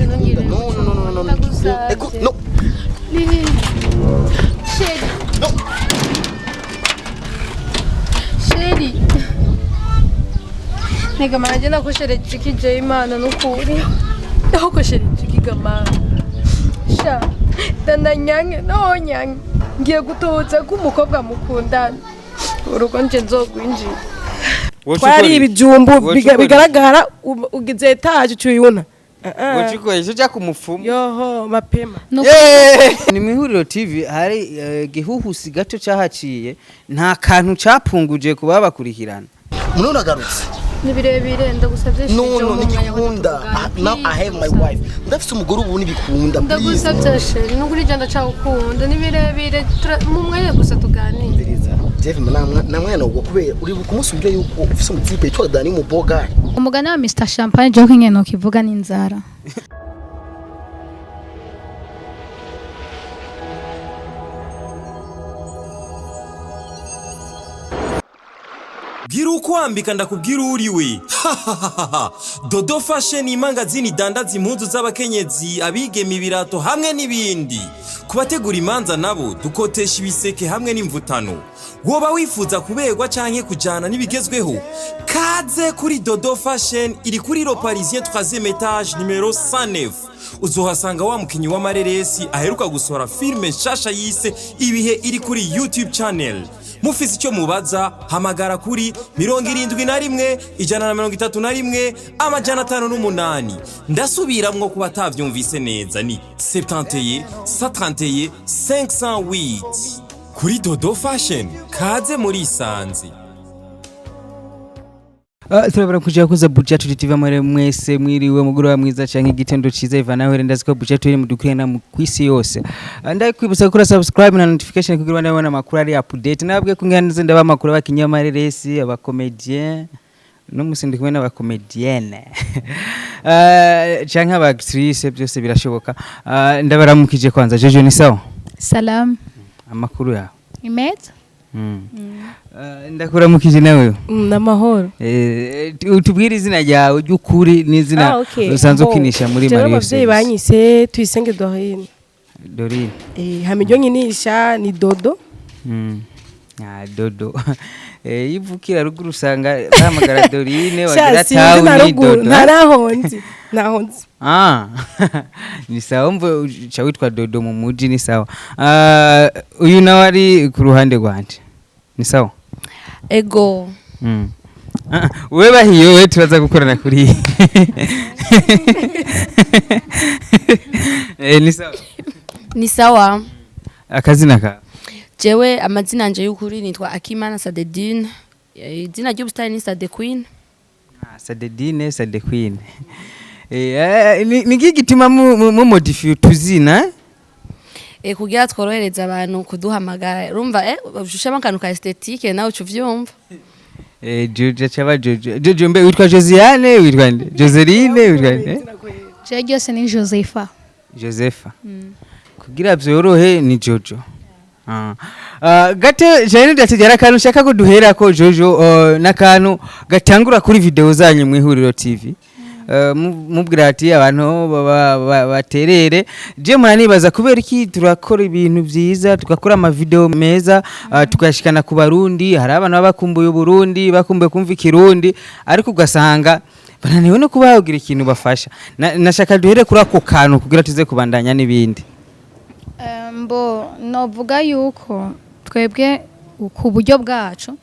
Ntibikunda. No, no, no, no, no, no. Ndagusavye. Écoute, no. Chéri. No. Chéri. Nega manje nakoshereje ikije Imana nukuri. Nakoshereje ikigamana. Sha. Dandanyange nonyange. Ngiye gutoza ko umukobwa mukundana. Urugo nje nzogwinjira. Twari ibijumbu bigaragara ugize etaje ucuyibona. Wochikoresha uja ku mupfumu. Yoho mapema. Ni mu ihuriro TV hari gihuhusi gato cahaciye, nta kantu capunguje kuba bakurikirana. Muno nagarutse. Ni birebire, ndagusavye. No, no, ntigikunda. Now I have my wife. Ndafise umugore ubu, ntibikunda, please. Ndagusavye chéri, nukuri je ndacagukunda. Ni birebire, mu mwanya gusa tuganire. Umviriza. Jeff, na mwana ubwo kubera uri kumusubira yuko ufise umutipe yitwa Dani Muboga. Umugani wa Mr Champagne, jo nkene ukivuga n'inzara. Bwira ukwambika ndakubwira uriwe. Dodo Fashion, imangazini idandaza impuzu z'abakenyezi, abigema, ibirato hamwe n'ibindi. Ku bategura imanza nabo dukotesha ibiseke hamwe n'imvutano. Woba wifuza kuberwa canke kujana n'ibigezweho, kaze kuri Dodo Fashion. Iri kuri Le Parisien, 3e étage, numéro 109. Uzohasanga wa mukinyi w'amareresi aheruka gusohora filme nshasha yise Ibihe, iri kuri YouTube channel. Mufise icyo mubaza, hamagara kuri 71 131 508. Ndasubiramwo kuba atavyumvise neza, ni 71 131 508. Kuri Dodo Fashion, kaze muri isanze. Turabara kuja kuza Buja TV amare mwese, mwiriwe, mugoroba mwiza canke igitondo ciza iva nawe. Ndazi ko Buja turi mudukurikirana mu kwisi yose. Ndakwibutsa gukora subscribe na notification kugira ngo amakuru ari update. Nabwe kungana nze ndaba amakuru abakinyamareresi, abacomédien, no musi ndi kumwe n'abacomédienne canke abaactrice, byose birashoboka. Ndabaramukije kwanza. Jojo, ni sawa? Salam. Amakuru yawe? Imeza. Ndakuramukije nawe. Namahoro. Utubwire izina ryawe ry'ukuri n'izina Ah, okay. usanzwe Bo, ukinisha muri jewe Mario abavyeyi Service. banyise Tuyisenge Dorine. Dorine. Hama iryo nkinisha ni Dodo. Ah, Dodo. Ivukira ruguru usanga bahamagara Dorine, Sha, wagira sinzi tawu na ni ruguru Dodo. ntaraho nzi, ntaho nzi. Ah. Ni sawa, mve uca witwa Dodo mu muji, ni sawa. Ah, uyu nawe ari ku ruhande rwanje. Ni sawa? Ego. Ah, wewe bahiyo, wewe turaza gukorana kuri. Ni sawa. Ni sawa. Akazina ka? Jewe amazina yanje y'ukuri nitwa Akimana Sadedine. Izina ry'ubusitani ni Sade Queen. Ah, Sadedine, Sade Queen. Ni giki gituma mu modify utuzina, eh? Kugira tworohereza abantu kuduhamagara. Urumva ushushamo akantu ka esthétique, nawe uca uvyumva. Jojo chaba Jojo. Jojo, mbe witwa Josiane, witwa nde? Joseline, witwa nde? Je ryose ni Josepha. Josepha. Kugira vyorohe ni Jojo. Ah. Gato jane ndategera akantu ushaka ko duherako Jojo, n'akantu gatangura kuri video zanyu mu Ihuriro TV. Mubwira ati abantu baterere. Je muranibaza kubera iki turakora ibintu vyiza, tugakora ama video meza, tukashikana ku Barundi, hari abantu baba bakumbuye Uburundi, bakumbuye kumva ikirundi, ariko ugasanga bananiwe no kubagira ikintu bafasha. Nashaka duhere kuri ako kantu kugira tuze kubandanya n'ibindi. Mbo novuga yuko twebwe ku buryo bwacu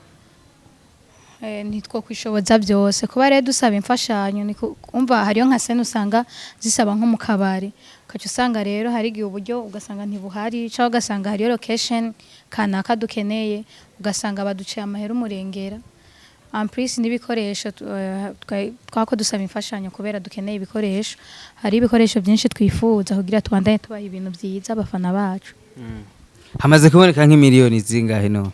ntitwo kwishoboza byose. Kuba rero dusaba imfashanyo ni umva hariyo nka scène usanga zisaba nko mu kabari, ukaca usanga rero hari igihe uburyo ugasanga ntibuhari, cyangwa ugasanga hariyo location kanaka dukeneye, ugasanga baduciye amahera umurengera. En plus n'ibikoresho, twako dusaba imfashanyo kubera dukeneye ibikoresho. Hari ibikoresho byinshi twifuza kugira tubandanye tubaha ibintu byiza abafana bacu. Hamaze kuboneka nk'imiliyoni zingahe no?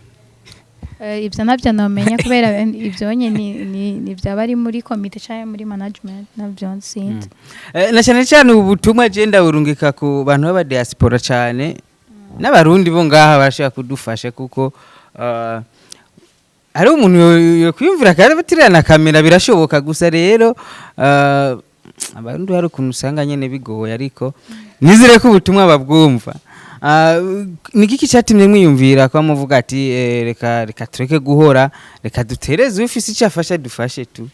Ibyo nabyo namenya kubera ibyo nye ni byaba ari muri komite cyangwa muri management, nabyo sinzi. Na cyane cyane ubu butumwa je ndaburungika ku bantu b'aba diaspora cyane, n'abarundi bo ngaha barashaka kudufasha, kuko hari umuntu yo kwiyumvira kandi batirana na kamera birashoboka gusa rero. Abarundi hari ukuntu usanga nyene bigoye, ariko nizere ko ubutumwa babwumva. Ah, ni kiki cyatumye mwiyumvira ko muvuga ati reka tureke guhora, reka dutereze, ufise icyo afasha dufashe tu?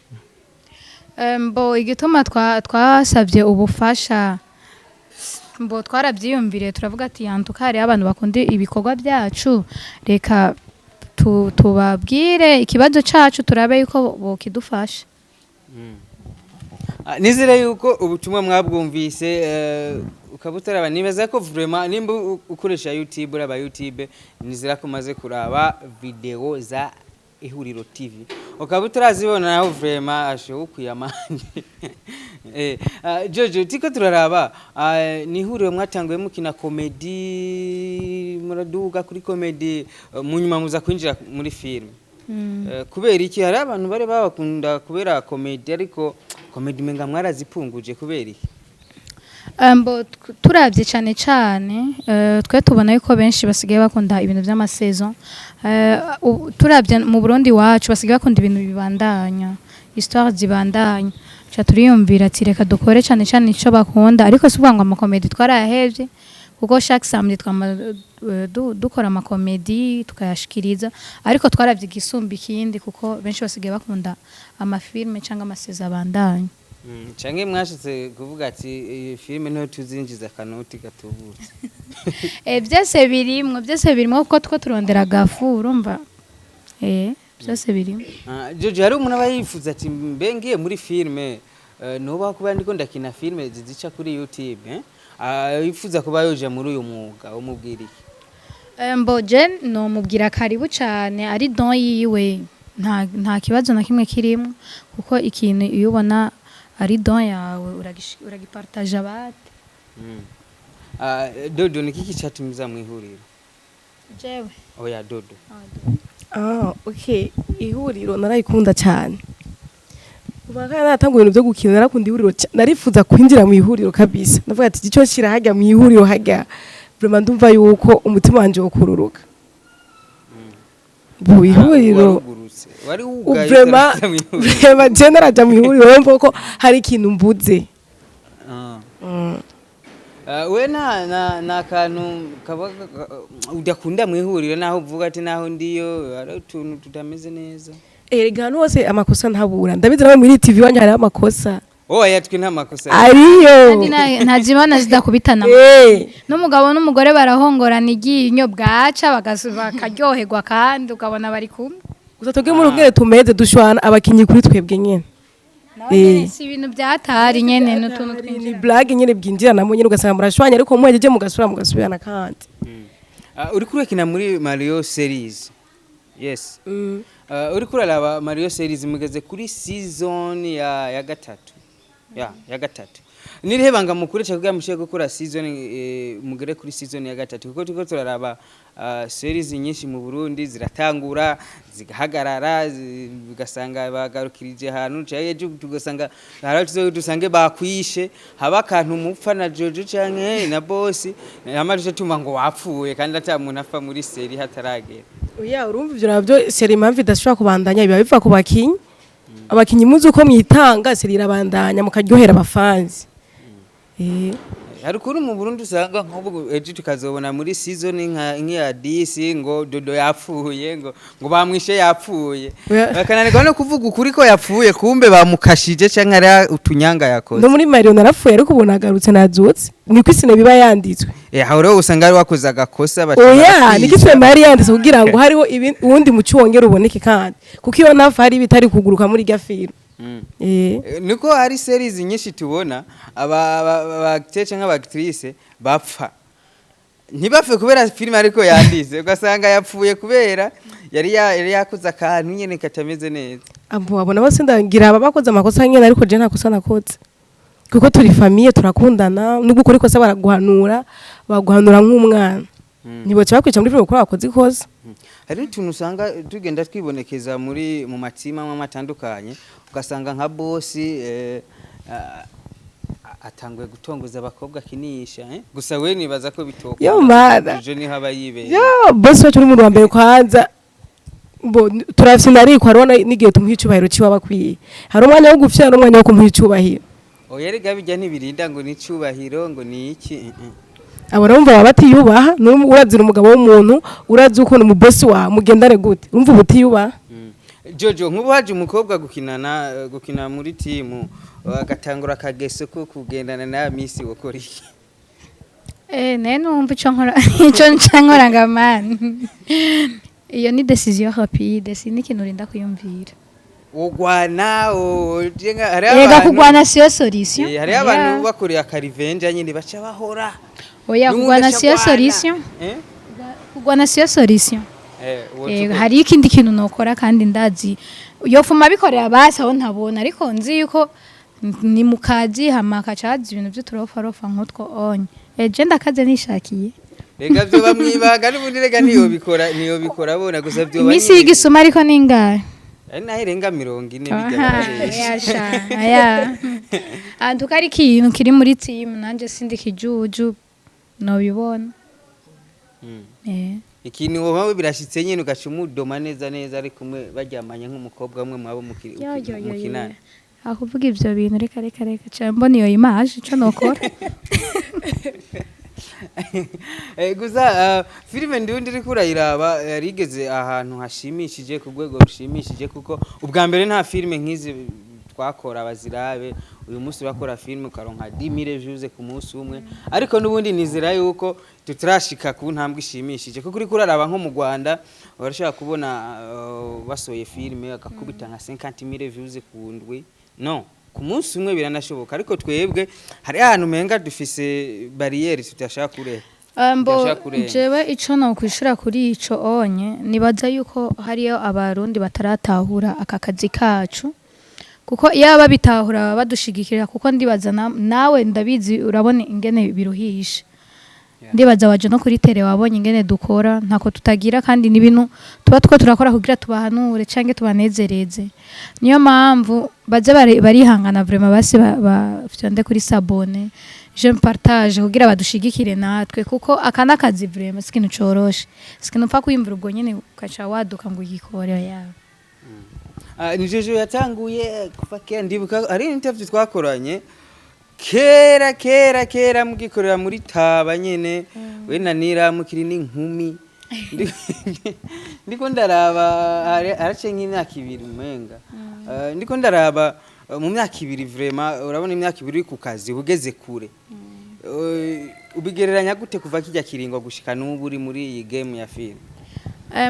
Mbo igituma twasabye ubufasha, mbo twarabyiyumviriye, turavuga ati yantuka hariho abantu bakunda ibikorwa byacu, reka tubabwire ikibazo cacu, turabe yuko bokidufasha. Ah, nizere yuko ubutumwa mwabwumvise. Ukaba utaraba, nibaza ko vraiment nimba ukoresha YouTube, uraba YouTube, nizera ko umaze kuraba video za Ihuriro TV. Ukaba utarazibona naho, vraiment ashe ukwiye amande. Jojo, tiko turaraba, ni ihuriro mwatanguye mukina comedy, muraduga kuri comedy, mu nyuma muza kwinjira muri film. Kubera iki? Hari abantu bari babakunda kubera comedy, ariko comedy umenga mwarazipunguje, kubera iki? Mbo turavye cane cane, twe tubona yuko benshi basigaye bakunda ibintu vy'ama saison. Turavye mu Burundi wacu, basigaye bakunda ibintu bibandanya, histoire zibandanya. Ca turiyumvira ati reka dukore cane cane ico bakunda, ariko si ukuvuga ngo ama comédie twarayahevye, kuko chaque samedi twama dukora ama comédie tukayashikiriza, ariko twaravye igisumba ikindi, kuko benshi basigaye bakunda ama film cyangwa ama saison abandanya. Canke mwashitse kuvuga ati iyi filime niho tuzinjiza akanoti gatubutse? Byose birimwo, byose birimwo, kuko two turondera agafu, urumva, byose birimwo. Ah, Jojo, hari umuntu aba yifuza ati mbe ngiye muri filime, nuba kuba ndiko ndakina filime zizica kuri YouTube, eh? Ah, yifuza kuba yoja muri uyu mwuga, umubwira iki? Mbo je nomubwira karibu cane, ari don yiwe, nta kibazo na kimwe kirimo, kuko ikintu iyo ubona ari don yawe uragipartage abandi. Ah, Dodo, ni kiki catumiza mu ihuriro? Jewe? Oya, Dodo. Ah, okay. Ihuriro narayikunda cyane. Kuva kandi natanga ibintu byo gukina, narakunda ihuriro, narifuza kwinjira mu ihuriro kabisa. Ndavuga ati icyo nshira hajya mu ihuriro hajya. Vraiment ndumva yuko umutima wanje wokururuka. Bu ihuriro Warugurutse, wari wugaye vraiment utaraja mu ihuriro. Vraiment je naraja mu ihuriro mvo ko hari ikintu mbuze. Ah. We na kantu kaba udakunda mu ihuriro, naho uvuga ati naho ndiyo hari utuntu tutameze neza? Erega ahantu hose amakosa ntabura. Ndabizi nawe muri TV wanyu hariho amakosa. Oya, twe nta makosa. Ariyo. Kandi nta zibana zidakubitana. N'umugabo n'umugore barahongorana iryinyo, bwaca bakaryoherwa kandi ukabona bari kumwe. Gusa twebwe muri ubwere tumeze dushwana abakinyi kuri twebwe nyene. Nawe nyene si ibintu byatari nyene, n'utuntu Ni twinjira. Blague nyene bwinjiranamo nyene, ugasanga murashwanya, ariko muhejeje mugasubira mugasubirana kandi. Uriko urakina muri Mario series, yes? Uriko uraraba Mario series, mugeze kuri season ya gatatu, ya gatatu. Nirihe banga mukoresha kugira mushobore gukora season, mugere kuri season ya gatatu? Kuko turiko turaraba series nyinshi mu Burundi ziratangura zigahagarara, ugasanga bagarukirije ahantu, canke ejo tugasanga hari aho dusange bakwishe, haba akantu mupfa na Jojo canke na boss, hama duce tumva ngo wapfuye, kandi ata muntu apfa muri série hataragera. Oya, urumva ivyo navyo, série impamvu idashobora kubandanya biba biva ku bakinyi. Abakinyi muzi uko mwitanga, série irabandanya mukaryohera abafanzi. Hari ukuntu mu Burundi usanga nk'ubu ejo tukazobona muri season nka nk'iya disi ngo Dodo yapfuye, ngo bamwishe yapfuye, bakananirwa no kuvuga ukuri ko yapfuye, kumbe bamukashije canke ari utunyanga yakoze. No muri Mario narapfuye, ariko ubu nagarutse, nazutse. Niko isine biba yanditswe. Aho rero usanga ari wakoze agakosa baca Oya, barakwica. niko isine yari yanditse kugira ngo hariho uwundi muco wongera uboneke, kandi kuko iyo nafa hari ibitari kuguruka muri irya filime. Niko hari series nyinshi tubona aba acteur canke aba actrice bapfa, ntibapfe kubera filime ariko yanditse, ugasanga yapfuye kubera yari yakoze akantu nyene katameze neza. Abo abona bose ndagira aba bakoze amakosa nyene, ariko je nta kosa nakoze, kuko turi famille, turakundana. Nubwo ukora ikosa baraguhanura, baguhanura nk'umwana, ntiboca bakwica muri filime kuko wakoze ikosa. Hari utuntu usanga tugenda twibonekeza muri mu matima amwe atandukanye, ugasanga nka bosi atanguye gutongoza abakobwa akinisha, eh? Gusa we nibaza ko bitokunda. Yo, mana. Jojo niho aba yibereye. Yo, bosi wacu uri umuntu wa mbere kwanza. Bo turafise ariko hariho n'igihe tumuha icubahiro ciwe aba akwiye. Hari umwanya wo gufya n'umwanya wo kumuha icubahiro. Oya, rega bijya ntibirinda ngo ni icubahiro ngo ni iki Abo rero baba batiyubaha. Urazira umugabo w'umuntu, urazi ukuntu umubosi wawe mugendane gute, urumva uba utiyubaha. Jojo, nk'ubu haje umukobwa gukinana, gukina muri timu, agatangura akageso ko kugendana na misi, wokora iki? Ne numva ico nkora, ico nca nkora nga man. Iyo ni décision rapide, si n'ikintu urinda kuyumvira. Wogwana wojenga hariho Ega abantu- kugwana siyo solution. Hariho abantu bakoreye akarivenja nyine baca bahora. Oya, N'uwundi kugwana aca siyo agwana. solution. Eh? Kugwana siyo solution. Woca ukora. Hari ikindi kintu nokora kandi ndazi yofuma bikorera basi aho ntabona, ariko nzi yuko ni mu kazi, hama akacaza ibintu by'uturofarofa nk'utwo onye. Je ndakaze nishakiye. Rega vyo bamwibaga n'ubundi, rega niyobikora niyobikora abona gusa vyo. Iminsi y'igisuma ariko ningahe? Ari naho irenga 40 bijya Aha, barabesha. yasha aya antuka ari ikintu kiri muri team, nanje sindi kijuju nobibona. Ikintu wowe birashitse nyine ugaca umudoma neza neza ari kumwe baryamanye nk'umukobwa umwe mwabo Yo, yo, yo, yo. mukinana. Akuvuga ivyo bintu, reka reka reka, ca mbona iyo image ico nokora. Gusa filime Ndundi iriko urayiraba yarigeze ahantu hashimishije, ku rwego rushimishije, kuko ubwa mbere nta filime nk'izi twakora bazirabe. Uyu munsi urakora filime ukaronka 10,000 views ku munsi umwe, ariko n'ubundi nizera yuko tutarashika ku ntambwe ishimishije, kuko uriko uraraba nko mu Rwanda urashobora kubona basohoye filime agakubita nka 50,000 views ku ndwi, no ku munsi umwe biranashoboka, ariko twebwe hari ahantu umenga dufise bariyeri tudashaka kurenga. Mbo Tudashaka kurenga. jewe ico nokwishura kuri ico onye, nibaza yuko hariyo Abarundi bataratahura aka kazi kacu, kuko iyo babitahura baba badushigikira, kuko ndibaza nawe ndabizi, urabona ingene biruhisha. Ndibaza waje no kuri télé, wabonye ingene dukora, ntako tutagira, kandi n'ibintu tuba two turakora kugira tubahanure canke tubanezereze. Niyo mpamvu baze barihangana vraiment, basi bafyonde kuri s'abonner, j'aime, partage, kugira badushigikire natwe, kuko aka n'akazi vraiment, si ikintu coroshe, si ikintu upfa kwiyumvira ubwo nyene ugaca waduka ngo ugikore yawe. Ah, ni Jojo yatanguye kuva kera. Ndibuka hari interview twakoranye kera kera kera mugikorera muri Taba nyene, we na Nira mukiri n'inkumi. Ndiko ndaraba haraciye nk'imyaka 2 umenga. Ndiko ndaraba mu myaka 2, vraiment urabona imyaka 2 uri ku kazi ugeze kure. Ubigereranya gute kuva kijya kiringo gushika n'ubu uri muri iyi game ya film?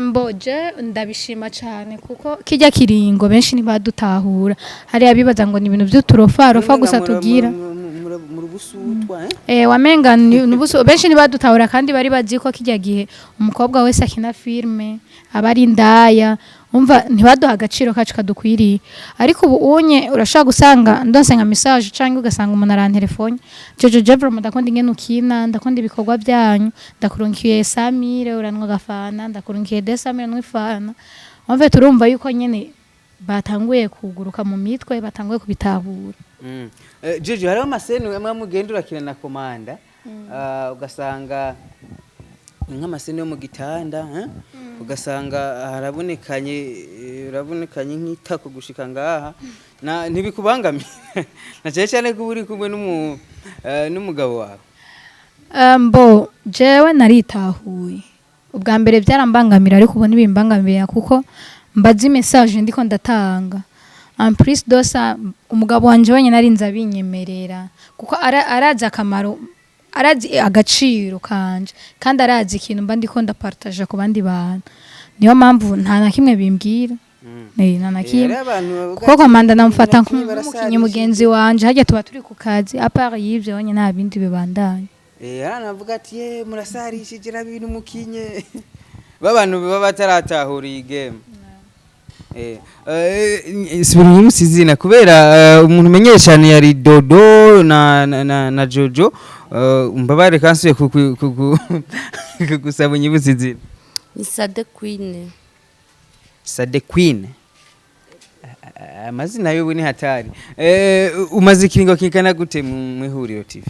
Mboje ndabishima cyane, kuko kijya kiringo benshi ntibadutahura, hari abibaza ngo ni ibintu by'uturofarofa gusa tugira. Mu rubusutwa, eh? Wamenga nubuso benshi ntibadutahura, kandi bari bazi ko kijya gihe umukobwa wese akina filme aba ari indaya. Umva, ntibaduha agaciro kacu kadukwiriye, ariko ubu unye urashobora gusanga ndonse nka message cyangwa ugasanga umuntu arantelefone: "Jojo Jevro, ndakunda ingene ukina, ndakunda ibikorwa byanyu, ndakurunkiye Samire uranwa gafana, ndakurunkiye Desamire nwifana." Umva, turumva yuko nyene batanguye kuguruka mu mitwe, batanguye kubitahura. Jojo, hariho ama scènes amwe mugenda urakina na komanda, ugasanga ni nk'ama scènes yo mu gitanda, eh? Ugasanga harabonekanye urabonekanye nk'itako gushika ngaha, na ntibikubangamira na cyane cyane ko uba uri kumwe n'umugabo wawe? Mbo jewe naritahuye. Ubwa mbere byarambangamira, ariko ubu ntibimbangamira, kuko mbazi message ndiko ndatanga. En plus de ça, umugabo wanje wenyine arinze abinyemerera, kuko arazi akamaro, arazi agaciro kanje, kandi arazi ikintu mba ndiko ndapartaje ku bandi bantu. Niyo mpamvu nta na kimwe bimbwira. Nta na kimwe. Hariho abantu bavuga Kuko ati, komanda namufata "Abakinyi nk'umukinyi barasarishije." mugenzi wanje, harya tuba turi ku kazi, à part y'ivyo nyine nta bindi bibandanya. Hari abantu bavuga ati: "Ye murasarishije ra bintu mukinye." Babantu baba bataratahura iyi game. Subira inyuma izina kubera umuntu umenyeye cyane yari Dodo na Jojo. Mbabare kansuye kugusaba unyibutse izina. Ni Sade Queen. Sade Queen. Amazina y'ubu ni hatari. Umaze ikiringo kingana gute mu Ihuriro TV?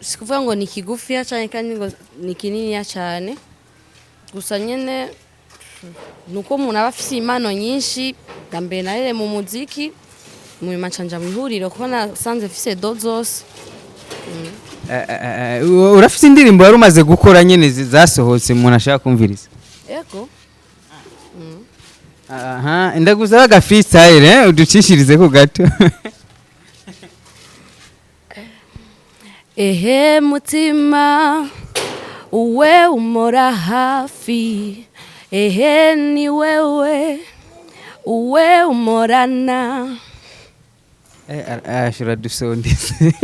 Si kuvuga ngo ni kigufiya cyane kandi ngo ni kininiya cyane, gusa nyene nuko umuntu aba afise impano nyinshi. Bwa mbere narere mu muziki. Mu nyuma nca nja mu ihuriro kuko nasanze mfise do zose. Urafite indirimbo wari umaze gukora nyene zasohotse umuntu ashaka kumviriza? Ego. Aha, ndagusaba aga freestyle, uducishirize ku gato. Ehe mutima, uwe umora hafi, ehe ni wewe uwe umorana. Ashobora dusondetse.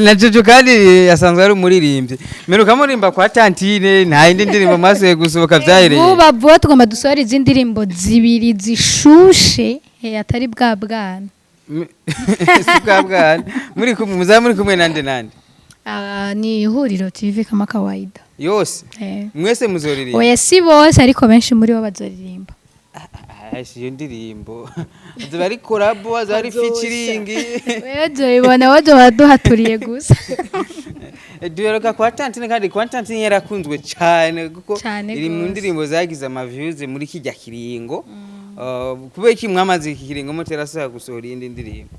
Na Jojo kandi asanzwe ari umuririmbyi, mperuka murimba kwa tantine. Nta yindi ndirimbo mwasuye gusohoka byahereye? Vuba vuba tugomba dusohora izindi ndirimbo zibiri zishushe, atari bwa bwana. Si bwa bwana muri kumwe, muzaba muri kumwe nande nande? Ah, ni Ihuriro TV kama kawaida. Yose? Eh. Mwese muzoririmba? Oya, si bose, ariko benshi muri bo bazoririmba. Ah, iyo ndirimbo ziba ari collabo, ziba ari featuring? Wewe zoibona, wowe zoba duhaturiye gusa. Duheruka kwa tantine, kandi kwa tantine yarakunzwe cyane kuko Cane iri mu gose. ndirimbo zagize ama views muri kijya kiringo. Kubera iki mwamaze iki kiringo muterasohoka gusohora iyindi ndirimbo?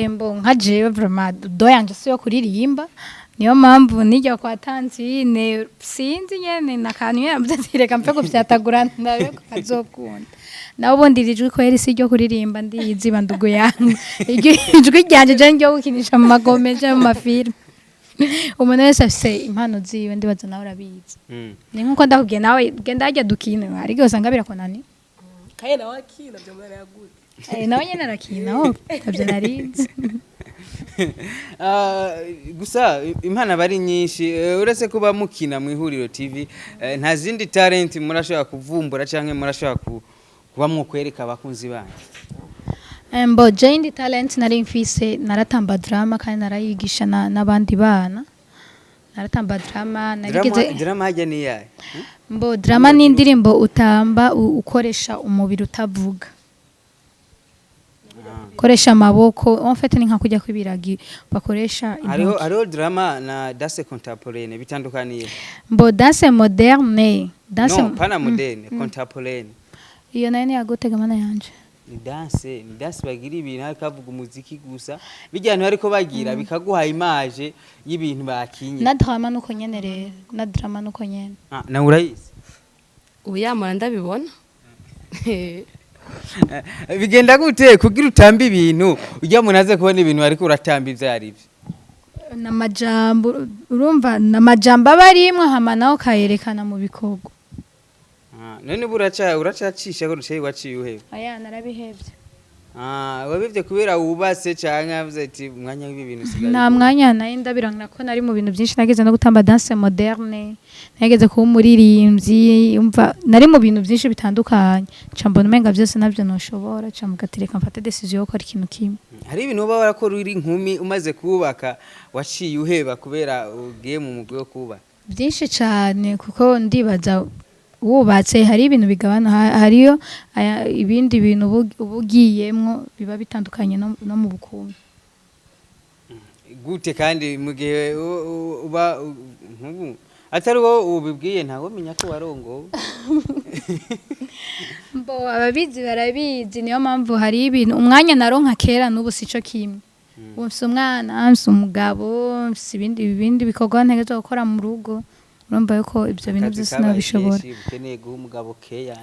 Mbo nka jewe vraiment do yanje si yo kuririmba, niyo mpamvu nijya kwa tantine sinzi nyene nakantu nyene ati reka mpfe gufyatagura ndabe ko kazokunda. Nawe ubundi iri jwi kweri si ryo kuririmba, ndiyiziba ndugu yangu. Ijwi ryanje je ryo gukinisha mu magome canke mu mafilme. Umuntu wese afise impano ziwe, ndibaza nawe urabizi. Ni nkuko ndakubwiye, nawe genda harya dukine, hari igihe usanga birakunaniye. Kaye nawe akina byo mwana yagute. Nawe nyene arakina, oh, ntavyo narinzi. Ah, gusa impano aba ari nyinshi. Uretse kuba mukina mu Ihuriro TV, nta zindi talent murashobora kuvumbura canke murashobora kuba mwokwereka abakunzi banyu? Mbo je indi talent nari mfise, naratamba drama kandi narayigisha n'abandi bana. Naratamba drama, narigeze. Drama hajya ni yahe? Mbo drama ni indirimbo utamba ukoresha umubiri utavuga, ukoresha amaboko. En fait ni nka kujya kw'ibiragi bakoresha Hariho intoki. Hariho drama na danse contemporaine, bitandukaniye? Mbo danse moderne, danse No, pana moderne, contemporaine. Iyo nayo ni yagutega mana yanje. Ni danse bagira ibintu ariko avuga umuziki gusa, bijya abantu ariko bagira bikaguha image y'ibintu bakinye. Na drama nuko nyene rero, na drama nuko nyene. Ah, nawe urayizi? Ubu yamara ndabibona. Bigenda gute kugira utambe ibintu ujya umuntu aze kubona ibintu ariko uratamba ivyo ari byo? Namajambo, urumva namajambo aba arimwo, hama nawe ukayerekana mu bikorwa. Ah, none ubu uracacisha ko ruciye waciye uheba? Aya, narabihevye. Ah, wabivye kubera wubatse canke avuze ati umwanya w'ibi bintu usigaye? Nta mwanya nari ndabirangira ko nari mu bintu byinshi. Nageze no gutamba danse moderne, nageze kuba umuririmbyi, umva nari mu bintu byinshi bitandukanye, nca mbona umenga byose nabyo ntushobora, nca mugatereka mfate decision yo gukora ikintu kimwe. Hari ibintu uba warakora uri inkumi, umaze kubaka waciye uheba kubera ugiye mu mugwi wo kubaka? Byinshi cyane, kuko ndibaza wubatse hari ibintu bigabana, hariyo ibindi bintu uba ugiyemwo biba bitandukanye no mu bukungu. Gute kandi mu gihe uba nk'ubu atari wowe ubibwiye, ntawe umenya ko warongowe? Mbo ababizi barabizi. Niyo mpamvu hari ibintu umwanya naronka kera n'ubu sico kimwe. Ubu mfise umwana, mfise umugabo, mfise ibindi bikorwa ntegerezwa gukora mu rugo. Urumva yuko ibyo bintu Akazi byose kabaye nabishobora. kenshi, ukeneye guha umugabo keya.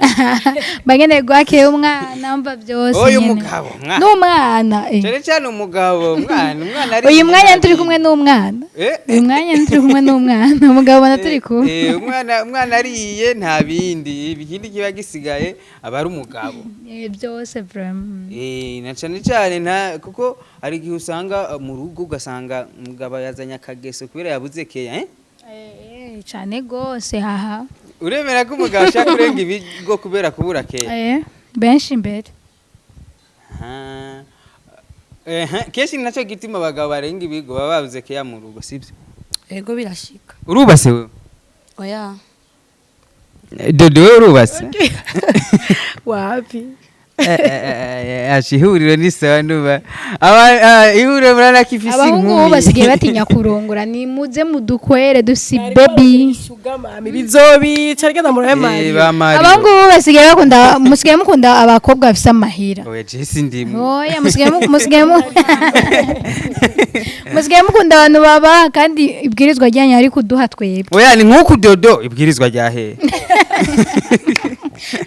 Mba nkeneye guha keya umwana, mva byose Oya, nyene. umugabo, mwana. N'umwana. Cyane cyane umugabo, umwana ari Uyu mwanya turi kumwe n'umwana. Uyu mwanya turi kumwe n'umwana, umugabo ubona turi kumwe. Umwana ariye, nta bindi, ikindi kiba gisigaye aba ari umugabo. Byose vraiment. Na cyane cyane nta kuko hari igihe usanga mu rugo ugasanga umugabo yazanye akageso kubera yabuze keya, eh? Cyane gose haha. Uremera ko umugabo ashaka kurenga ibigo kubera kubura keya? Benshi imbere. Aha. Kenshi ni nacyo gituma abagabo barenga ibigo, baba babuze keya mu rugo, sibyo? Ego, birashika. Urubase wewe? Oya. Dodo, wewe urubase? Wapi. Ashi ihuriro ni sawa nduba aba ihuriro murana ko ifise Abahungu inkumi. bo basigaye batinya kurongora, ni muze mudukwere dusi baby. Sugar mami bizobica rigenda muri Eh, Mario. ba Mario. Abahungu bo basigaye bakunda, musigaye mukunda abakobwa bafise amahira. Oya, je ndimwe. Oya, musigaye mukunda abantu baba kandi ibwirizwa ryanyu ari kuduha twebwe. Oya, ni nk'uku dodo ibwirizwa rya hehe?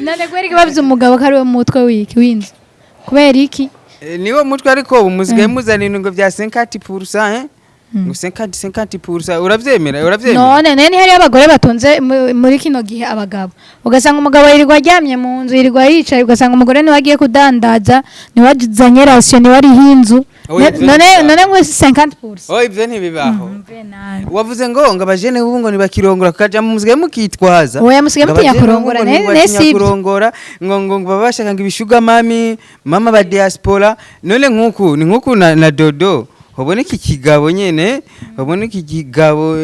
None kubera iki bavuze umugabo ko ari we mutwe w'iki w'inzu, kubera iki? Niwo mutwe, ariko ubu musigaye muzana ibintu ngo bya 50%, eh, ngo 50 50%, uravyemera? Uravyemera? None none hariyo abagore batunze muri kino gihe abagabo, ugasanga umugabo yirirwa aryamye mu nzu, yirirwa yicaye, ugasanga umugore niwe agiye kudandaza, niwe azanye ration, niwe ariho inzu. Oya, ivyo None ntibibaho. none ngo 50%? Oya, ivyo ntibibaho. Mve nabi. Wavuze ngo abajene ubu ngo ntibakirongora, kaja musigaye mukitwaza. Oya, musigaye Ngo mutinya abajene ubu kurongora, ngo ne ntibatinya sivyo. kurongora, ngo baba bashaka ngo ibi sugar mami, mama ba diaspora. None nkuku ni nkuku na dodo ubona iki kigabo nyene, ubona iki kigabo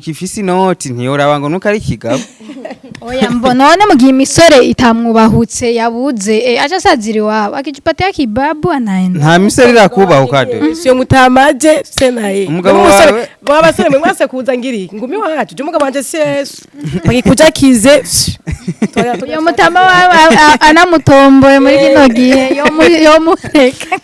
gifise inoti, ntiyoraba ngo nuko ari ikigabo. Oya, mbo none mu gihe imisore itamwubahutse yabuze, aca asazira iwabo akijipatia kibabu anaenda. Nta misore irakubahuka dodo. Siyo mutamaje senaye. Umugabo wawe- Baba basore mwe mwase kuza ngiri. Ngumi wacu, je umugabo wanje si Yesu. Bakikuja kize. Iyo mutama wawe anamutomboye muri kino gihe yomureka.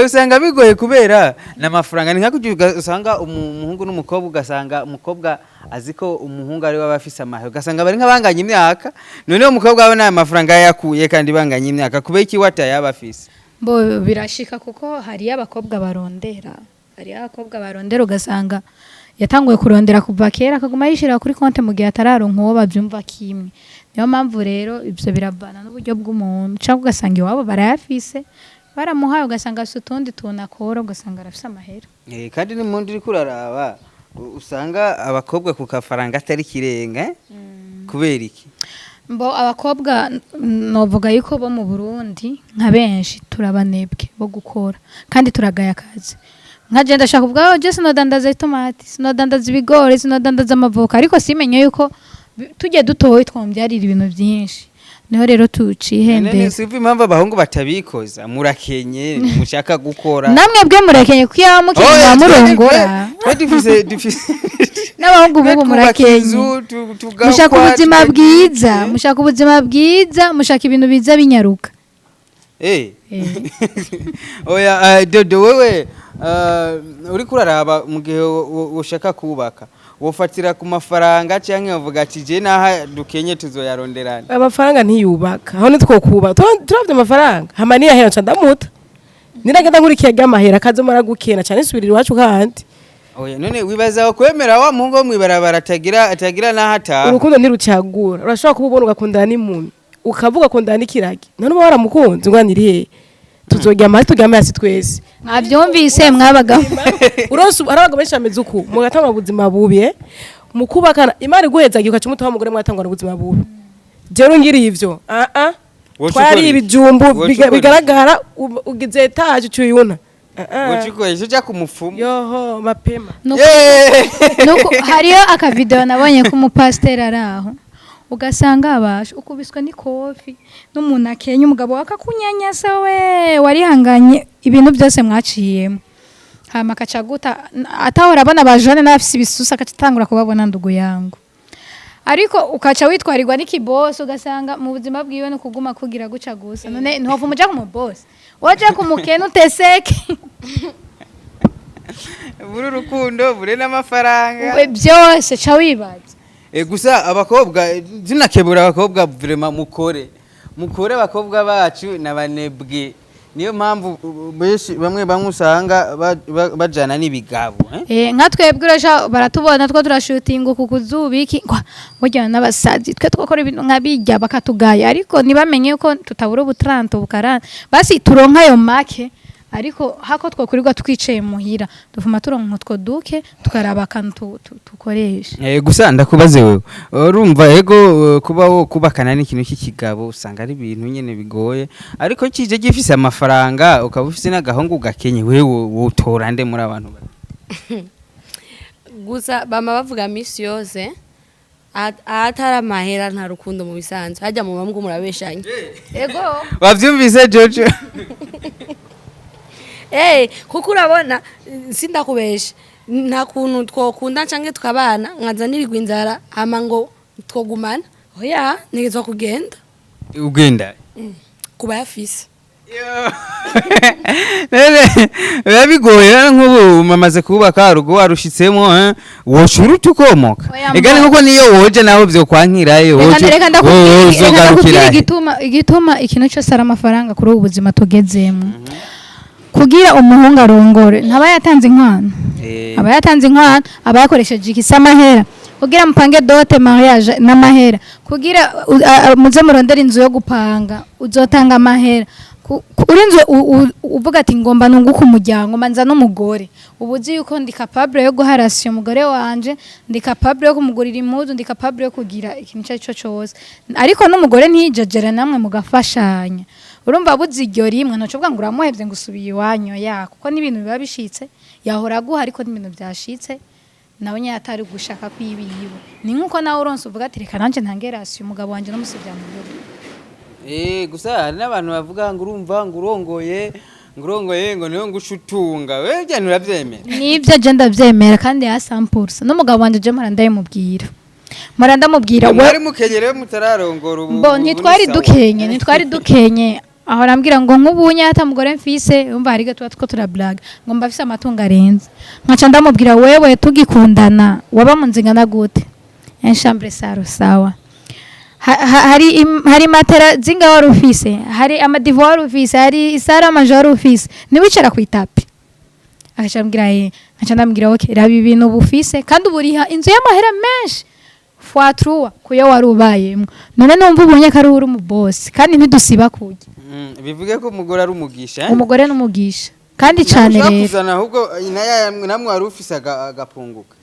Usanga bigoye kubera n'amafaranga, ni nka kugira usanga umuhungu n'umukobwa, ugasanga umukobwa azi ko umuhungu ari we aba afise amahera, ugasanga bari nk'abanganya imyaka. Noneho umukobwa we n'aya mafaranga yayakuye kandi banganya imyaka, kubera iki we atayaba afise? Bo birashika kuko hariyo abakobwa barondera, hariyo abakobwa barondera, ugasanga yatanguye kurondera kuva kera, akaguma yishira kuri konti mu gihe atararonka uwo bavyumva kimwe. Niyo mpamvu rero ivyo biravana n'uburyo bw'umuntu, cyangwa ugasanga iwabo barayafise baramuhaye, ugasanga afise utundi tuntu akora, ugasanga arafise amahera. Kandi n'impundu uriko uraraba usanga abakobwa ku kafaranga atari kirenga, eh? Kubera iki? Mbo abakobwa novuga yuko bo mu Burundi nka benshi turabanebwe bo gukora kandi turagaya akazi. Nka je ndashaka kuvuga, oh, je sinodandaza itomati, sinodandaza ibigori, sinodandaza amavoka, ariko simenye yuko tujye dutoye twombyarira ibintu byinshi. Niho rero None tucihendera. Sinzi impamvu abahungu batabikoza, murakenye mushaka gukora. Namwe bwe murakenye, kuko iyo mukenye Oya, murongora. twe dufise N'abahungu twe bubu twubaka murakenye. inzu, tugakwa, Mushaka ubuzima bwiza, mushaka ubuzima bwiza, mushaka ibintu biza binyaruka. Oya, dodo wewe uriko uraraba mu gihe ushaka kubaka, wofatira ku mafaranga canke uvuga ati je naha dukenye tuzoyaronderana? Amafaranga ntiyubaka, aho nitwokuba turavye amafaranga hama niyahera nca ndamuta, niragenda nkurikiye ry'amahera akazomara gukena cane nsubirira iwacu kandi. Oya, none wibaza kwemera wa muhungu wo mw'ibarabara atagira naho ataha? Urukundo ntirucagura, urashobora kuba ubona ugakundana n'impumi, ukavuga akundana n'ikiragi, none uba waramukunze ngo niri hehe, tuzoryama hasi, turyame hasi twese. Mwabyumvise mwabagabo? Uronse hari abagabo benshi bameze uku, mugatanga ubuzima bubi, mukubakana, Imana iguhezagiye ugaca umuta wa mugore, mwatangwana ubuzima bubi. Jewe ngiriye ivyo ah ah. Woca Twari ukora iki? ibijumbu Woca ukora iki? bigaragara ugize etaje ucuyuna. Ah, ah. Woca ukora iki? Uja ku mupfumu? Yoho mapema. Yeah! Nuko hariyo akavideo nabonye k'umupasiteri ari aho, ugasanga abasha ukubiswe n'ikofi n'umuntu akenya, umugabo wakakunyanyasa, we warihanganye ibintu byose mwaciyemo, hama akaca guta atahora abona abajone n'abafise ibisusa, akaca atangura kubabona ndugu yangu, ariko ukaca witwarirwa n'ikibosi, ugasanga mu buzima bwiwe ni ukuguma kugira guca gusa. None ntiwova umuja ku mubosi, waja ku mukene uteseke. Buri urukundo bure n'amafaranga. We byose ca wibaza. Gusa abakobwa tunakebura abakobwa vraiment, mukore mukore, abakobwa bacu n'abanebwe, niyo mpamvu benshi bamwe bamwe usanga bajana n'ibigabo, eh? Nka twebwe urasha baratubona two turashutinga uku kuzuba iki ngwa burya n'abasazi twe twakora ibintu nka bijya bakatugaya, ariko ntibamenye ko tutabura ubutranto bukarana basi turonka ayo make, ariko hako twakurirwa twicaye muhira dufuma turonka utwo duke tukaraba akantu tukoresha. Gusa ndakubaze wewe, urumva ego kuba wo kubakana n'ikintu cy'ikigabo usanga ari ibintu nyene bigoye, ariko kije gifise amafaranga ukaba ufise n'agahungu gakenye, wewe wotora nde muri abantu babiri? Gusa bama bavuga misi yose. Ahatari amahera nta rukundo mu bisanzwe. Hajya mu bamwe murabeshanya. Ego. Wavyumvise, Jojo? Kuko urabona, sindakubesha, nta kuntu twokunda canke tukabana nkaza nirigwa inzara, hama ngo twogumana. Oya, ntegezwa kugenda. Ugenda kuba yafise. None biba bigoye rero, nk'ubu mamaze kubaka urugo warushitsemo, woshura utukomoka. Oya, ega ni kuko niyo woje nawe vyokwankirayo. Reka reka ndakubwira, reka ndakubwira uzogarukira. Igituma ikintu cyose ari amafaranga kuri ubu buzima tugezemo. Kugira umuhungu arongore, ntaba yatanze inkwano? Aba yatanze inkwano, aba yakoresheje ikisa amahera kugira mupange dot, mariage n'amahera, kugira muze murondere inzu yo gupanga, uzotanga amahera. Urinze uvuga ati ngomba nunguka umuryango, manza n'umugore, ubu uzi yuko ndi capable yo guha ration umugore wanje, ndi capable yo kumugurira impuzu, ndi capable yo kugira ikintu icyo ari cyo cyose. Ariko n'umugore ntiyijejere, namwe mugafashanya. Urumva buze iryo rimwe, ntucuvuga ngo uramuhevye ngo usubiye iwanyu ya, kuko n'ibintu biba bishitse yahora aguha, ariko n'ibintu byashitse nawe nyine atari gushaka kwibiwe. Ni nkuko nawe uronse uvuga ati reka nanje ntange ration umugabo wanje n'umusivya mu rugo. Gusa hari n'abantu bavuga ngo urumva ngo urongoye ngo niyo ngo ucutunga, wewe bya nturavyemera? Nibyo, je ndavyemera kandi ya 100%. N'umugabo wanje je mpora ndabimubwira, mpora ndamubwira Mwari mukenye rero mutararongora ubu? Mbo Ubu ni ntitwari sawa. dukenye, ntitwari dukenye. Ahora ambwira ngo nk'ubu ata mugore mfise, umva hari tuba two turablaga ngo mba mfise amatungo arenze. Nkaca ndamubwira: wewe tugikundana waba mu nzu ingana gute? Une chambre, salon, sawa. Hari matera zinga wari ufise, hari ama divan wari ufise, hari i salle à manger wari ufise, ntiwicara ku itapi? Agaca ambwira nkaca ndamubwira: okay, raba ibintu uba ufise kandi ubu uriha inzu y'amahera menshi fois trois kuyo wari ubayemwo. None numva ubonye ko ari uri umubosi kandi ntidusiba kurya. Bivuge ko umugore ari umugisha, eh? Umugore n'umugisha kandi cane. Ntushobora Rero kuzana ahubwo namwe wari ufise agapunguka.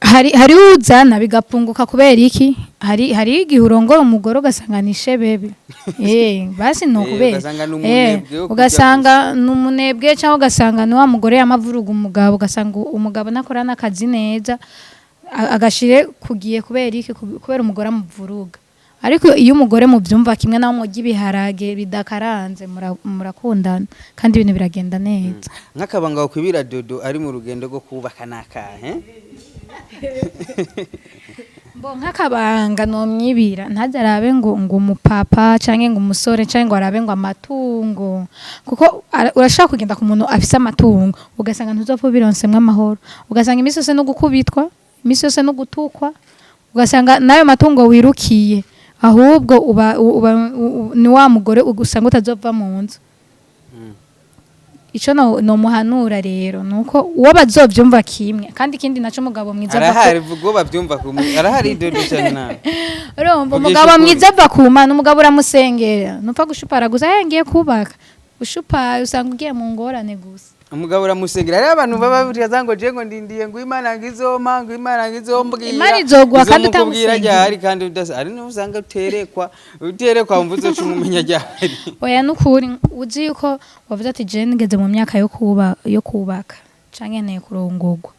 Hari uzana bigapunguka. Kubera iki? Hari igihe urongora umugore ugasanga ni shebebe, basi no kubera Ugasanga ni umunebwe wo kurya. Ugasanga ni umunebwe, cyangwa ugasanga ni wa mugore yamavuruga umugabo, ugasanga umugabo nakora n'akazi neza, agashire kugiye. Kubera iki? Kubera umugore amuvuruga. Ariko iyo umugore mubyumva kimwe, nawe murya ibiharage bidakaranze, murakundana kandi ibintu biragenda neza. Nk'akabanga kwibira Dodo ari mu rugendo rwo kubaka nakahe? Mbo nk'akabanga nomwibira, ntajya arabe ngo umupapa canke ngo umusore canke ngo arabe ngo amatungo, kuko urashobora kugenda ku muntu afise amatungo ugasanga ntuzopfa ubironsemwo amahoro, ugasanga iminsi yose no gukubitwa, iminsi yose no gutukwa, ugasanga n'ayo matungo wirukiye ahubwo uba, uba ni wa mugore usanga utazova mu nzu. Ico no nomuhanura rero nuko uwo bazovyumva kimwe, kandi ikindi naco, umugabo mwiza ava Arahari, vuga uwo bavyumva kumwe arahari, Dodo cyane nawe. Urumva, Vugisha umugabo ukuri. mwiza ava ku Mana. Umugabo uramusengera, ntupfa gushupara gusa. Ngiye kubaka ushupaye, usanga ugiye mu ngorane gusa. Umugabo uramusengera. Hariho abantu baba bavuga ngo je ngo ndindiye ngo Imana ngo izoma, ngo Imana ngo izombwira. Imana izoguha kandi Izomukubwira utamusengera. ryahari kandi udasa ari niho usanga uterekwa wumva uzoca umumenya ryahari. Oya, nukuri uzi yuko wavuze ati je ngeze mu myaka yo kubaka canke nkeneye kurongorwa,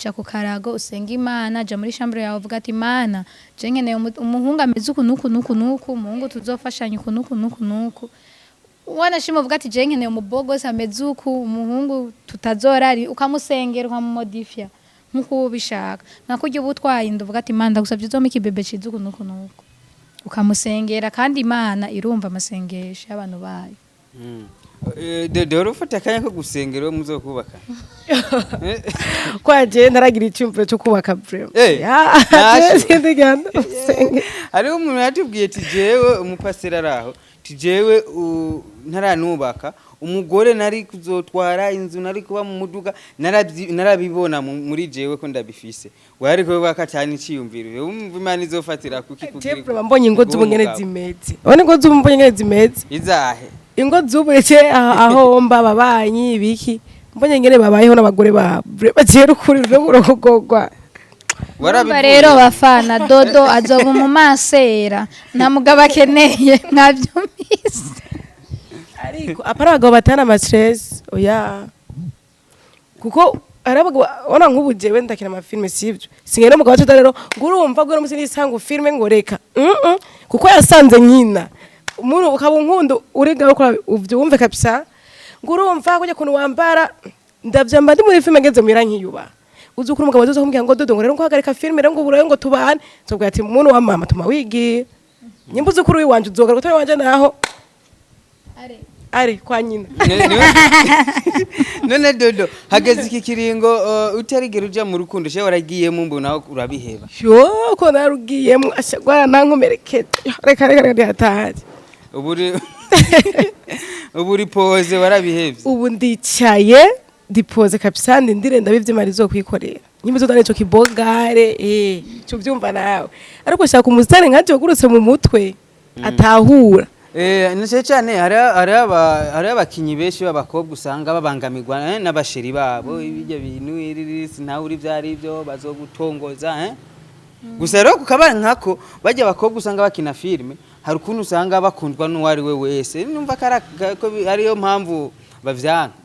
ja ku karago usenga Imana, ja muri chambre yawe uvuga ati: Imana, je nkeneye umuhungu ameze uku nuku nuku nuku, umuhungu tuzofashanya uku nuku nuku nuku. Wanashima uvuga ati je nkeneye umubogosi ameze uku, umuhungu tutazorari, ukamusengera, ukamumodifya nkuko ubishaka, nka kurya uba utwaye inda, uvuga ati: Imana, ndagusavye uzompe ikibebe ciza uku nuku nuku, ukamusengera. Kandi Imana irumva amasengesho y'abantu bayo. Dodo, wari ufata akanya ko gusengera uwo muzokubaka? Kwa je ntaragira icyumviro cyo kubaka vraiment. Ntacyo. Sindiganda usenge. Hariho umuntu yatubwiye ati jewe umupasiteri ari aho, ati jewe ntaranubaka umugore nari kuzotwara inzu, nari kuba mu muduga, narabibona muri jewe ko ndabifise. Wari kubaka cyane iciyumviro wumva Imana izofatira kuki Je kugira vraiment mbonye ingo z'ubu ngene umugabo? zimeze, ubona ingo z'ubu mbonye ngene zimeze. Izahe? Ingo z'ubu reke aho mba ababanyi ibiki, mbonye ngene babayeho n'abagore babo, vraiment je rukuri rwo kurogogwa. Urumva rero bafana, Dodo azoba umumasera, nta mugabo akeneye, mwavyumvise? Ariko apara abagabo batana ama stress, oya, kuko Aravuga ona nk'ubu jewe ndakina amafilme, sivyo? Singenda umugabo wacu rero ngo urumva ngo musi nisanga filme ngo reka kuko yasanze nyina umuntu ukaba unkunda uri ngaho ukora uvyumve kabisa, ngo urumva kujya kuntu wambara ndavyamba ndi muri filme ngeze muhira nkiyuba. Uzi ukuntu umugabo azoza kumbwira ngo dodo, ngo rero ngo hagarika filme, rero ngo uburayo ngo tubane, nzobwira ati muntu wa mama tuma wigira nyimba uzi ukuri wanje uzogaruka utari wanje naho ari kwa nyina. None dodo, hageze iki kiringo utarigera uja mu rukundo shewe waragiyemo mbona urabiheba? Yo, ko narugiyemo ashagwara nankomerekeje. Reka reka reka, ntihataje. Ubu uri pose, warabihevye? Ubu ndicaye ndipoze kabisa, ndindire ndabivye imana izokwikorera nyimba uzodana ico kibogare, cyo byumva nawe, ariko shaka umusitari nkaje wagurutse mu mutwe atahura. Nace cyane hari abakinyi benshi b'abakobwa usanga babangamirwa n'abasheri babo, ibyo bintu iririsi ntawe uri ibyo ari byo bazogutongoza. Gusa rero kukaba nkako bajya abakobwa usanga bakina filime, hari ukuntu usanga bakundwa n'uwo ari we wese, numva ko ko ariyo mpamvu bavyanka.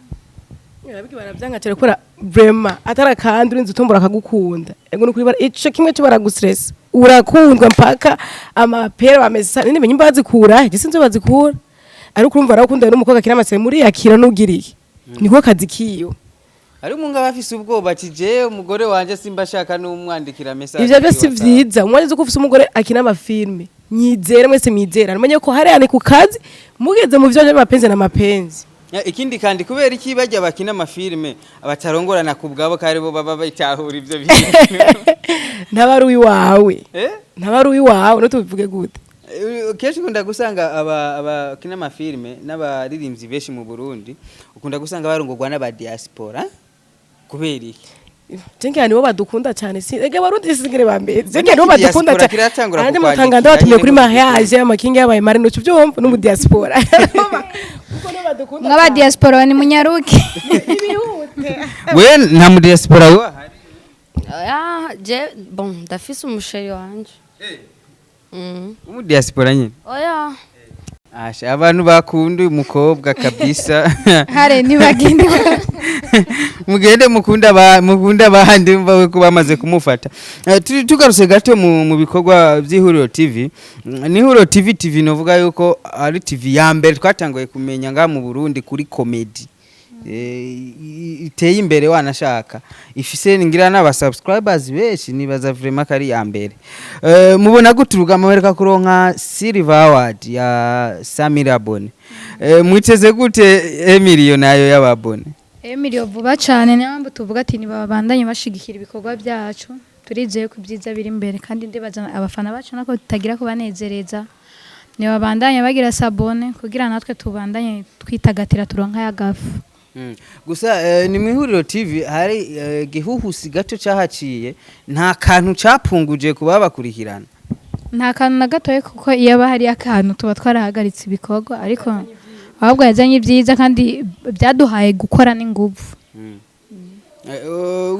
Barabiki baravyanga cyane kubera vraiment atari kandi urinze utombora akagukunda. Ego nukuri ico kimwe cyo baragustress, urakundwa mpaka amapera bamesa nini menye bazikura gisinzo bazikura, ariko urumva arakunda n'umukobwa akina amasere muri yakira n'ugiriye niko kazi kiyo. Hari umuntu aba afise ubwoba ati je umugore wanje simba ashaka n'umwandikira message Ivyo byo kuri si WhatsApp. vyiza. Umwanya uzi ko ufise umugore akina amafilme, nyizere mwese mwizera mumenye ko hariya ni ku kazi, mugeze mu vyo mapenzi na mapenzi. Ya, ikindi kandi, kubera iki bajya bakina amafilme abatarongorana ku bwabo kari bo baba bitahura ivyo bintu? Ntabari uwiwawe. Eh? Ntabari uwiwawe no tubivuge gute? Kenshi ukunda gusanga abakina amafilme n'abaririmbyi benshi mu Burundi ukunda gusanga barongorwa n'aba diaspora, kubera iki? Jenga nibo badukunda cyane, si ege barundi singere bambere, jenga nibo badukunda Diaspora cyane. kiratangura Andi kukwandikira, mutanga ndabatumiye kuri nyene ngo mariage y'amakingi yabaye marino cyo byumva no mu diaspora kuko nibo badukunda. Mw'aba diaspora ni munyaruke. Ibihute. We nta mu diaspora we ahari? Ah, je bon ndafise umusheri wanje. Umu diaspora nyine? Oya. Asha, abantu bakunda uyu mukobwa kabisa. Hare ntibagende. Mugende mukunda mukunda abandi mva ko bamaze kumufata. Tugarutse gato mu bikorwa by'Ihuriro TV. Ni Ihuriro TV novuga yuko ari TV ya mbere twatanguye kumenya nga mu Burundi kuri comedy. Iteye imbere, wanashaka ifise ngira n'aba subscribers benshi, nibaza vraiment ko ari ya mbere. Mubona gute urugamba bereka kuronka Silver Award ya Samira Bone? Mwiteze gute emilio nayo y'ababone? Emilio vuba cyane, niyo mpamvu tuvuga ati ntibabandanye bashigikira ibikorwa byacu, turizeye ko ibyiza biri imbere, kandi ndibaza abafana bacu nako tutagira kubanezereza, ntibabandanye bagira s'abonner kugira natwe tubandanye twitagatira turonka y'agafu. Gusa ni mu Ihuriro TV hari gihuhusi gato cyahaciye, nta kantu capunguje kuba bakurikirana? Nta kantu na gatoya, kuko iyo aba hari akantu tuba twarahagaritse ibikorwa, ariko ahubwo yazanye ibyiza kandi byaduhaye gukora n'ingufu.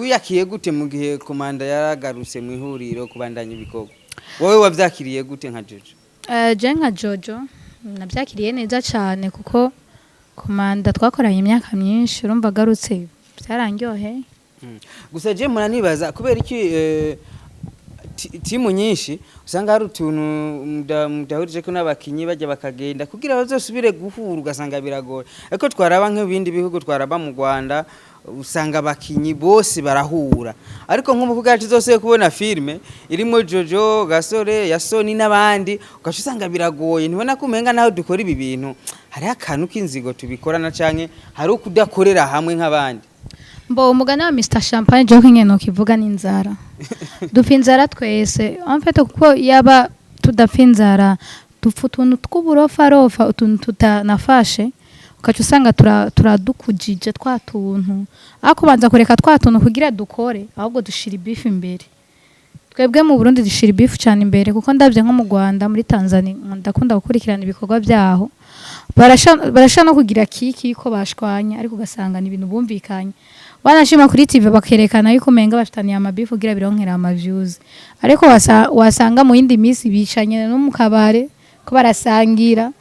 Wiyakiye gute mu gihe komanda yaragarutse mu ihuriro kubandanya ibikorwa? Wowe wavyakiriye gute nka Jojo? Je nka Jojo nabyakiriye neza cyane, kuko komanda twakoranye imyaka myinshi, urumva agarutse byarandyoheye. Gusa je muranibaza kubera iki timu nyinshi usanga hari utuntu mudahurije ko n'abakinyi bajya bakagenda kugira bazosubire guhura, ugasanga biragoye, ariko twaraba nk'ibindi bihugu, twaraba mu Rwanda, usanga abakinyi bose barahura, ariko nk'ubu kugira tuzose kubona filme irimo Jojo, Gasore, Yasoni n'abandi, ugaca usanga biragoye. Ntibona ko umenga naho dukora ibi bintu hariho akantu k'inzigo tubikorana, canke hari ukudakorera hamwe nk'abandi? Mbo umugani wa Mr Champagne, je nkene nokivuga n'inzara, dupfa inzara twese en fait, kuko yaba tudapfa inzara dupfa utuntu tw'uburofarofa, utuntu tutanafashe, ukaca usanga turadukujije twa tuntu, ariko banza kureka twa tuntu kugira dukore, ahubwo dushira ibifu imbere. Twebwe mu Burundi dushira ibifu cyane imbere, kuko ndabye nko mu Rwanda, muri Tanzania, ndakunda gukurikirana ibikorwa byaho, barasha no kugira kiki ko bashwanya, ariko ugasanga ni ibintu bumvikanye, wanashima kuri TV bakerekana yuko umenga bafitaniye amabifu kugira bironkera ama views, ariko wasanga mu yindi minsi bicanye no mu kabare ko barasangira,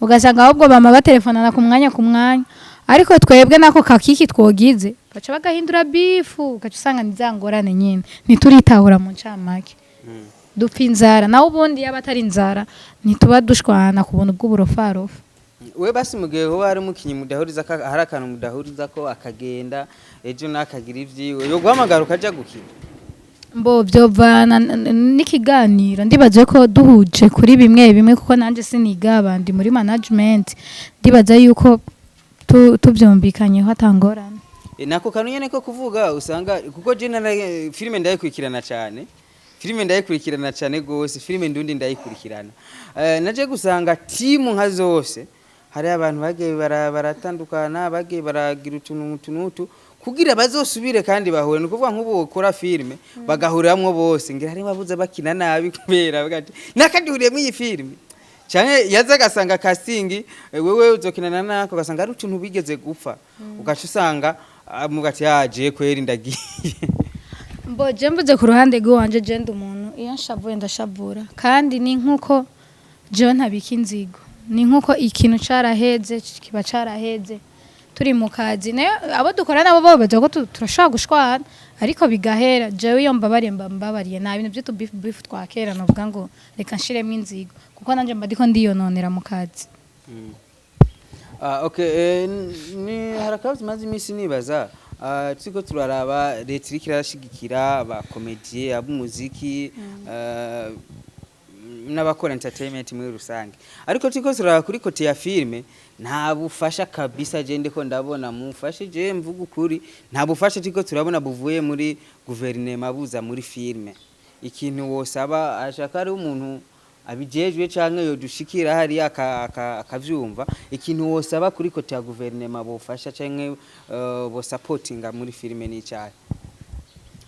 ugasanga ahubwo bama batelefonana ku mwanya ku mwanya, ariko twebwe nako kakiki twogize. Baca bagahindura beef, ugaca usanga ni za ngorane nyine, ntituritahura mu ncamake. Dupfa inzara, nawe ubundi yaba atari inzara ntituba dushwana ku buntu bw'uburofarofa. We basi mugihe hoba hari umukinyi mudahuriza ko hari akantu mudahuriza ko, akagenda ejo nakagira ivyiwe, yo guhamagara ukaja gukina? Mbo byovana n'ikiganiro. Ndibaza ko duhuje kuri bimwe bimwe, kuko nanjye sinigaba, ndi muri management, ndibaza yuko tubyumvikanyeho atangorane. Nako kantu nyene ko kuvuga usanga kuko je filime ndayikurikirana cyane, filime ndayikurikirana cyane gose, filime ndundi ndayikurikirana. Naje gusanga timu nka zose hari abantu bagiye baratandukana, bagiye baragira utuntu utu n'utu kugira bazosubire kandi bahure. Ni ukuvuga nk'ubu ukora filime bagahuriramwo bose, ngira hari babuze bakina nabi kubera bavuga ati nakadihuriyemo iyi filime, canke yaza agasanga casting, wewe uzokinana nako, ugasanga ari utuntu bigeze gupfa, ugaca usanga amuga ati yaje kweri ndagiye. Mbo je mvuze ku ruhande rw'iwanje, je ndi umuntu iyo nshavuye ndashavura, kandi ni nkuko jewe ntabika inzigo, ni nkuko ikintu caraheze kiba caraheze. Turi mu kazi nayo abo dukora nabo bo baza ko turashobora gushwana ariko bigahera. Jewe iyo mbabariye mba mbabariye, nta bintu by'utu beef beef twakera novuga ngo reka nshiremo inzigo, kuko nanje mba ndiko ndiyononera mu kazi. Okay, ni hari akabazo maze iminsi nibaza. Turiko turaraba leta iriko irashigikira aba comédien, ab'umuziki, n'abakora entertainment muri rusange, ariko turiko turaraba kuri côté ya filme nta bufasha kabisa. Je ndiko ndabona mufashe, je mvuga ukuri, nta bufasha turiko turabona buvuye muri guverinema buza muri filme. Ikintu wosaba ashaka ari umuntu abijejwe canke yodushikira hariya akavyumva, ikintu wosaba kuri côté ya guverinema bofasha canke bosapotinga muri filime n'icayi?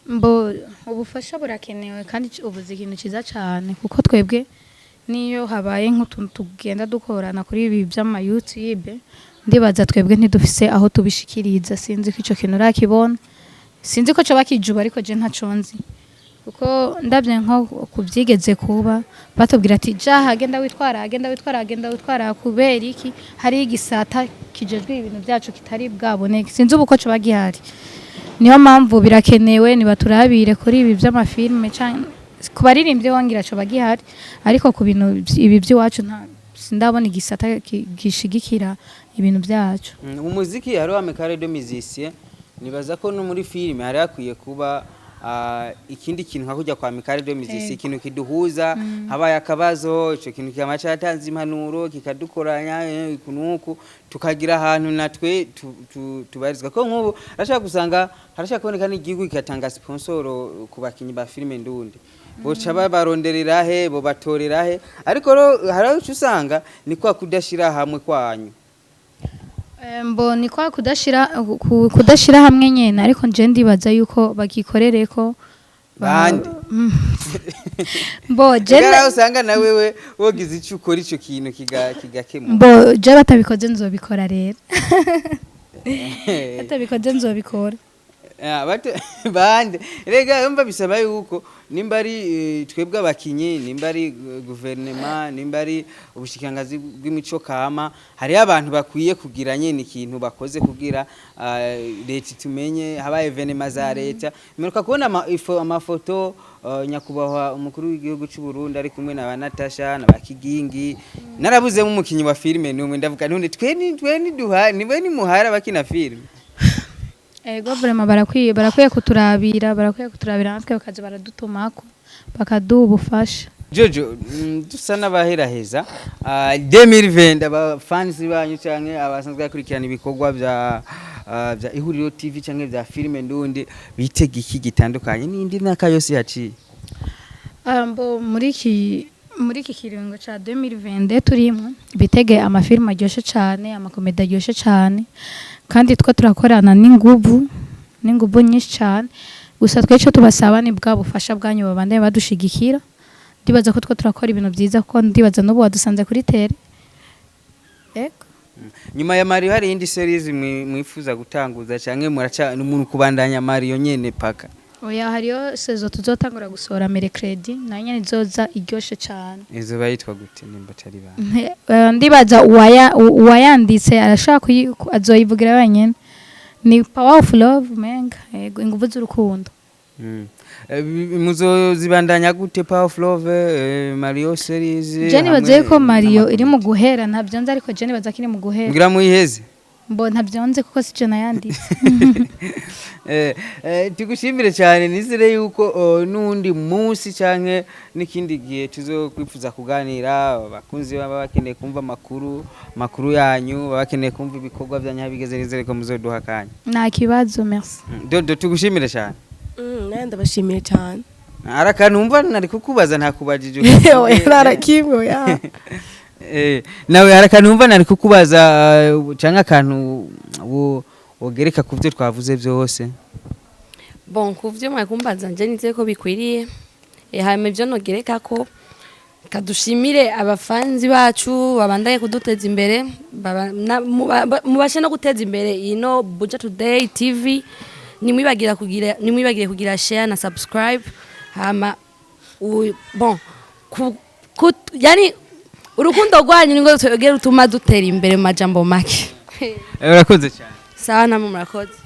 Mbo ubufasha burakenewe, kandi ubuze ikintu cyiza cyane, kuko twebwe niyo habaye nk'utuntu tugenda dukorana kuri ibi by'ama YouTube, ndibaza twebwe ntidufise aho tubishikiriza. Sinzi ko ico kintu urakibona, sinzi ko coba kijuba, ariko je ntaco nzi, kuko ndabye nko kubyigeze kuba batubwira ati jaha genda witwara, genda witwara, genda witwara, kubera iki hari igisata kijejwe ibintu byacu kitari bwaboneke. Sinzi ubu ko coba gihari. Niyo mpamvu birakenewe, nibaturabire kuri ibi by'amafilme canke ku baririmbyi wongira coba gihari, ariko ku bintu ibi by'iwacu nta sindabona igisata gishigikira ibintu byacu. Mu muziki hariho amicale de musiciens, nibaza ko no muri filime hari hakwiye kuba ikindi kintu nka kujya kwa amicale de musiciens, ikintu kiduhuza. Habaye akabazo, ico kintu kikaba catanze impanuro, kikadukoranya kunuku tukagira ahantu natwe tubarizwa. Ko nk'ubu harashaka gusanga harashaka kuboneka n'igihugu kigatanga sponsor ku bakinyi ba filime ndundi, boca babaronderera he, bo batorera he? Ariko rero hari aho uca usanga ni kwa kudashira hamwe kwanyu. Mbo ni kwa kudashira hamwe nyene, ariko nje ndibaza yuko bagikorereko Bande? Mbo je Gara usanga na wewe wogize icyo ukora ico kintu kigakemuka. Mbo je batabikoze nzobikora rero, batabikoze nzobikora. Ah, bande rega yumva bisaba yuko nimba ari twebwe abakinyi, nimba ari guverinema, nimba ari ubushikirangazi bw'imico kama, hariyo abantu bakwiye kugira nyene ikintu bakoze kugira leta tumenye habaye événements za leta. Mperuka kubona amafoto nyakubahwa umukuru w'igihugu cy'u Burundi ari kumwe na ba Natasha na ba Kigingi, narabuzemo umukinyi wa filime numwe. Ndavuga none twe ni duha niwe ni muhara abakina filime. Ego vraiment barakwiye kuturabira natwe bakaza baradutumako bakaduha ubufasha. Jojo, dusa n'abaheraheza 2020, abafansi banyu canke abasanzwe bakurikirana ibikorwa vya Ihuriro TV canke vya filime ndundi bitega iki gitandukanye n'indi myaka yose yaciye? Mbo muri iki kiringo ca 2020 turimo, bitege amafilime aryoshe cane, amakomedi aryoshe cane, kandi two turakorana n'inguvu nyinshi cane. Gusa twe ico tubasaba ni bwa bufasha bwanyu, babandanye badushigikira. Ndibaza ko two turakora ibintu byiza, kuko ndibaza n'ubu wadusanze kuri terrain. Ego. Nyuma ya Mario hari iyindi series mwifuza gutanguza canke muraca umuntu kubandanya Mario nyene paka? Oya, hariyo saison tuzotangura gusohora mercredi, nayo nyene izoza iryoshe cane. Izoba yitwa gute nimba atari banga? Ndibaza uwayanditse arashaka azoyivugira wenyene. Ni Power of Love menga, yego, inguvu z'urukundo. Muzozibandanya gute Power of Love, Mario series? Je nibaza hamwe ko Mario n'amakomedi? Iri mu guhera, ntabyo nzi, ariko je nibaza ko iri mu guhera. Mugira muyiheze? Mbo ntabyo nzi kuko si je nayanditse. Tugushimire cyane, nizere yuko n'undi munsi canke n'ikindi gihe tuzokwifuza kuganira, abakunzi baba bakeneye kumva amakuru yanyu, baba bakeneye kumva ibikorwa byanyu aho bigeze, nizere ko muzoduha akanya. Nta kibazo, merci. Dodo, tugushimire cyane. Nawe ndabashimiye cyane. Hari akantu wumva nari kukubaza ntakubajije? Oya, ntarakimwe, oya. Nawe hari akantu wumva nari kukubaza, canke akantu wogereka ku byo twavuze byose? Bon, ku byo mwakumbaza, nje nizeye ko bikwiriye. Hanyuma ibyo nogereka ko kadushimire abafanzi bacu babandaye kuduteza imbere, mubashe no guteza imbere ino Buja Today TV. Nimwibagira kugira share na subscribe. Hama bon yani urukundo rwanyu nirwo twebwe rutuma dutera imbere mu majambo make. Urakoze cyane. Sawa, namwe murakoze.